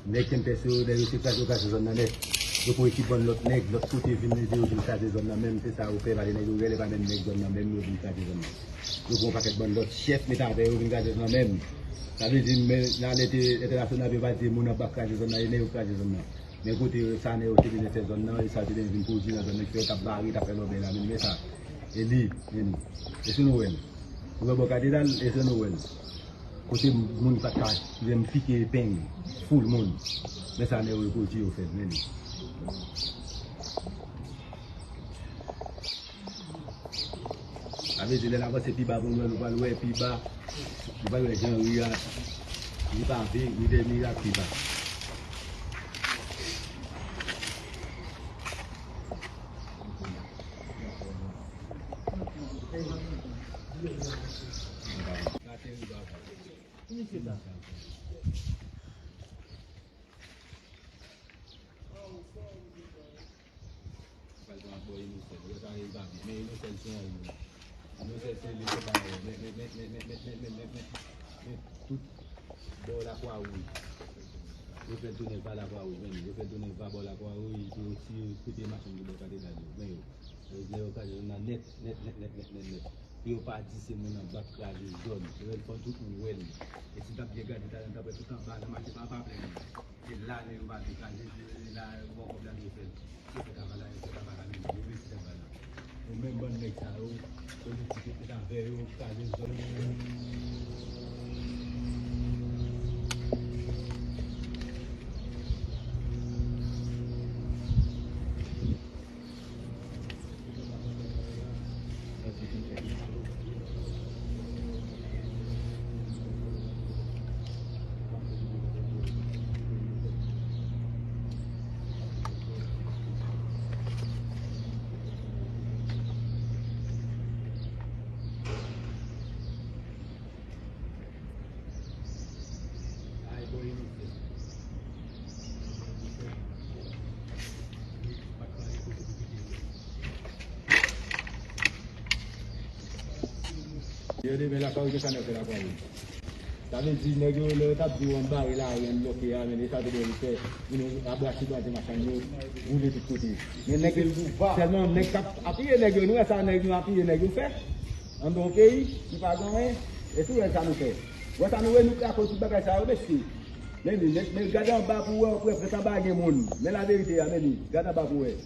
nèg Kempès yo, nèg yo se kraze, yo kraze zòn nan nèt. Yo pran ekip bann lòt nèg, lòt kote vin ede yo vin kraze zòn nan menm, se sa yo fè, pale nèg yo rèl, e pa menm nèg zòn nan menm, yo vin kraze zòn nan. Yo pran yon pakèt bann lòt chèf, met avè yo vin kraze zòn nan menm. Sa vle di, men, nan lè te entènasyonal, yo pa di moun anba kraze zòn nan, e nèg yo kraze zòn nan. Men kote sa nèg yo te vin fè zòn nan, e sa yo te vin pwodui nan zòn nan, ki fè yo t ap bare, t ap fè lòbèy la, men men sa. E li, men li. Èske nou wè l? Ou wè bò katedral, èske nou wè l? Kote moun pa t ka menm pike epeng, foul moun. Men sa nèg yo pwodui yo fè l, men li. Sa vle di, lè n avanse pi ba pou nou wè, nou pral wè pi ba, nou pral wè jan ri a, ri pave, ri dènye a pi ba. Pral pran bò Inosèl. Yo ta rive pa vit. Men Inosèl se anyen. Inosèl se li se pa anyen. Men, men, men, men, men, men, men, men, men, men, men, tout bò Lakwa Wouj. Yo fè l tounen va Lakwa Wouj, men yo fè l tounen va bò Lakwa Wouj, pou yo tiye, pete machann ki bò katedral yo. Men yo, yo, yo kraze zòn nan nèt, nèt, nèt, nèt, nèt, nèt, nèt. Pou yo pa di se moun anba k kraze zòn. Yo fè l fò tout moun wè l. E si n t ap byen gade, talè n t ap wè tout anba nan mache pa, pa plen. Se la nèg yo pa vle kraze, se la yo pran kòb la yo fè l. Yo fè travay la, yo fè travay la, men yo resi travay la. Yo menm bann nèg sa yo, politik yo te avè yo, kraze zòn. Yo demen lakay ou, sa nèg fè lakay ou. Sa vle di, nèg yo, lè yo t ap di w ann bare lari, ann bloke a, men e sa yo te dwe fè. Vin abrache bwa de machann yo, boule tout kote. Men nèg, sèlman nèg k ap apiye nèg yo, nou wè sa nèg nou apiye nèg yo fè. Anndan yon peyi ki pa gen anyen, e tou wè sa nou fè. Wè sa nou wè nou fè akoz tout bagay sa yo, mesye. Men li, men, men gade anba pou wè, pou wè, prèt anba gen moun. Men laverite a, men li, gade anba pou wè.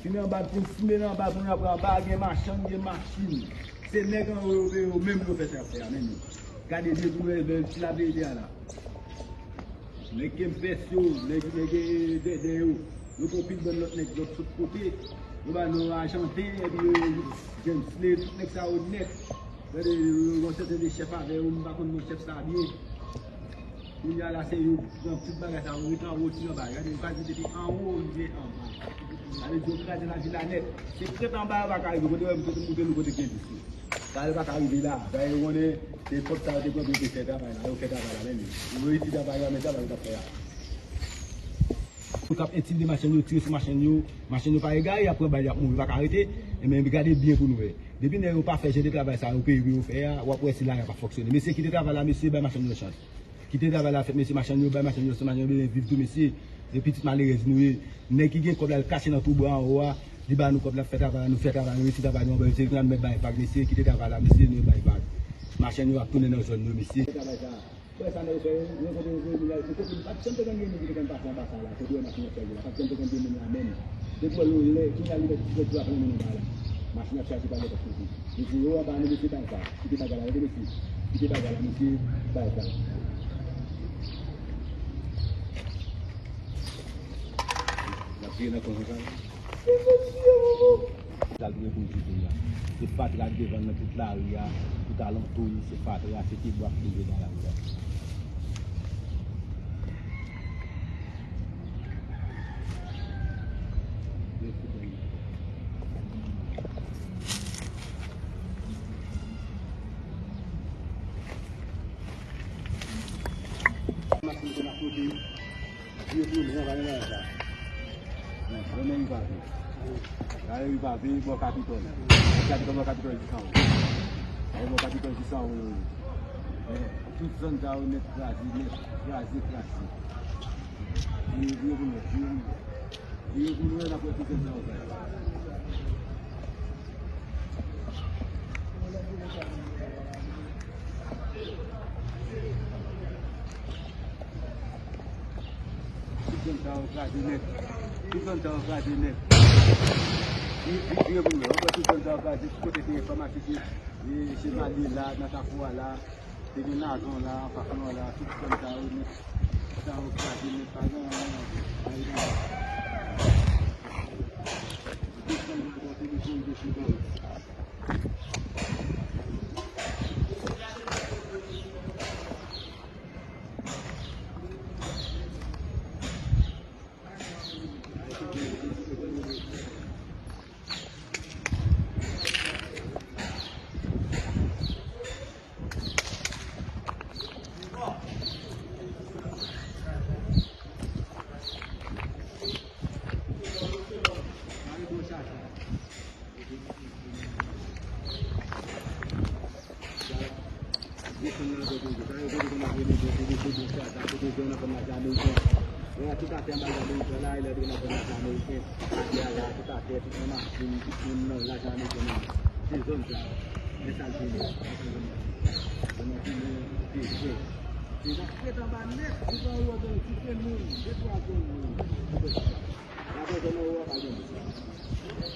Fin anba, fin simen anba, pou n ap wè anba gen machann, gen machin. Se nèg anwo yo, yo menm yo fè sa y ap fè a, men li. Gade byen pou wè, men ti laverite a la. Nèg Kempès yo, nèg, nèg, eh, Dèdè yo, yo gon pil bann lòt nèg lòt sot kote. Yo ba non Ajanten, epi yo, James Lay, tout nèg sa yo nèt. Gade, yo, yo gon sèten de chèf avè yo, m pa konn non chèf sa byen. Kounye a la, se yo pran tout bagay sa yo, rete anwo, tire anba. Gade, yo kraze depi anwo, rive anba. Sa vle di, yo kraze lavil la nèt. Se krèt anba, yo pa ka rive. Kote yo, m te moute nou kote gen dis yo. Sa yo pa ka rive la. Sa yo konnen, se pòt sa yo te pran pou yo te fè travay la. Yo fè travay la, men yo. Yo reyisi travay la, men travay yo t ap fè a. Yo t ap entimide machann yo, tire sou machann yo. Machann yo pa egare, y ap pran bal, y ap mouri, yo pa ka rete. Enben, gade byen pou nou wè. Depi nèg yo pa fè jan de travay sa yo peye pou yo fè a, w ap wè si lari a p ap fonksyone. Mesye, kite travay la, mesye, bay machann yo chans. Kite travay la fèt, mesye, machann yo, bay machann yo, se machann yo bezwen viv tou, mesye. Se pitit malerèz nou ye. Nèg ki gen kòb la, l kache nan twou bwa anwo a, li ba nou kòb la, fè travay la, nou fè travay, nou reyisi travay nou anba, mesye, nou mèt bay vag, mesye, kite travay la, mesye, nou bay vag. Machann yo ap tounen nan zòn yo, mesye. Fè travay sa. Wè sa nèg yo fè, yo rankontre yon gwo moun la, se kote li pa t janm te konn gen moun ki te konn pase anba sa la, kote wè machin ap chaje la, pa t janm te konn gen moun la menm. Depi wè l yon lè, kounye a li mèt ti zèt jou ap renmen anba la. Machin ap chaje pa gen lòt kote. Mesye, yo anba nou, mesye, bay vag. Kite bagay la, rete mesye. Kite bagay la, mesye, bay vag. N ap vire nan kònsan sa. Sa l dwe pou l kite a. Se fatra k devan l nan tout lari a, tout alantou l, se fatra, se pyebwa k tonbe nan lari a. Machin te nan kote. Vye tounen, an, pa gen bagay sa. Bon, renmen ripave. Gade ripave, bò Kapitòl. Kapitòl, bò Kapitòl jis anwo. Gade bò Kapitòl jis anwo yo ye. Men, tout zòn sa yo nèt kraze, nèt kraze, kraze. Vye, vye pou nou, vye pou nou. Vye pou nou, n ap wè tout zòn sa yo fè. Tout zòn sa yo kraze nèt. Tout zòn sa yo kraze nèt. Vye, vye, vye pou nou. Anpil tout zòn sa yo kraze. Tout kote te gen famasi, se, e, Chevalier la, nan Kafou a la. Te gen Nazon la, anfas nou an la. Tout zòn sa yo nèt. Sa yo kraze nèt. Pa gen anyen. Pa gen anyen. Tout zòn sa yo kraze nèt. Desann nan zòn yo, sa yo kote kòm ap rele zòn, se de Kodo sa, sa kote zòn nan kòm lajan ameriken. Lè a tout atè anba lajan ameriken la, e lè yo nan kòm lajan ameriken, atè a la, tout atè, tout nan machin, tout moun nan lajan ameriken nan. Se zòn sa. Men sa l te ye. Zòn nan tounen, te fè. Se nan fèt anba nèt, tout anwo zòn, tout se moun, de twa zòn moun. Lajan zòn anwo a pa gen moun.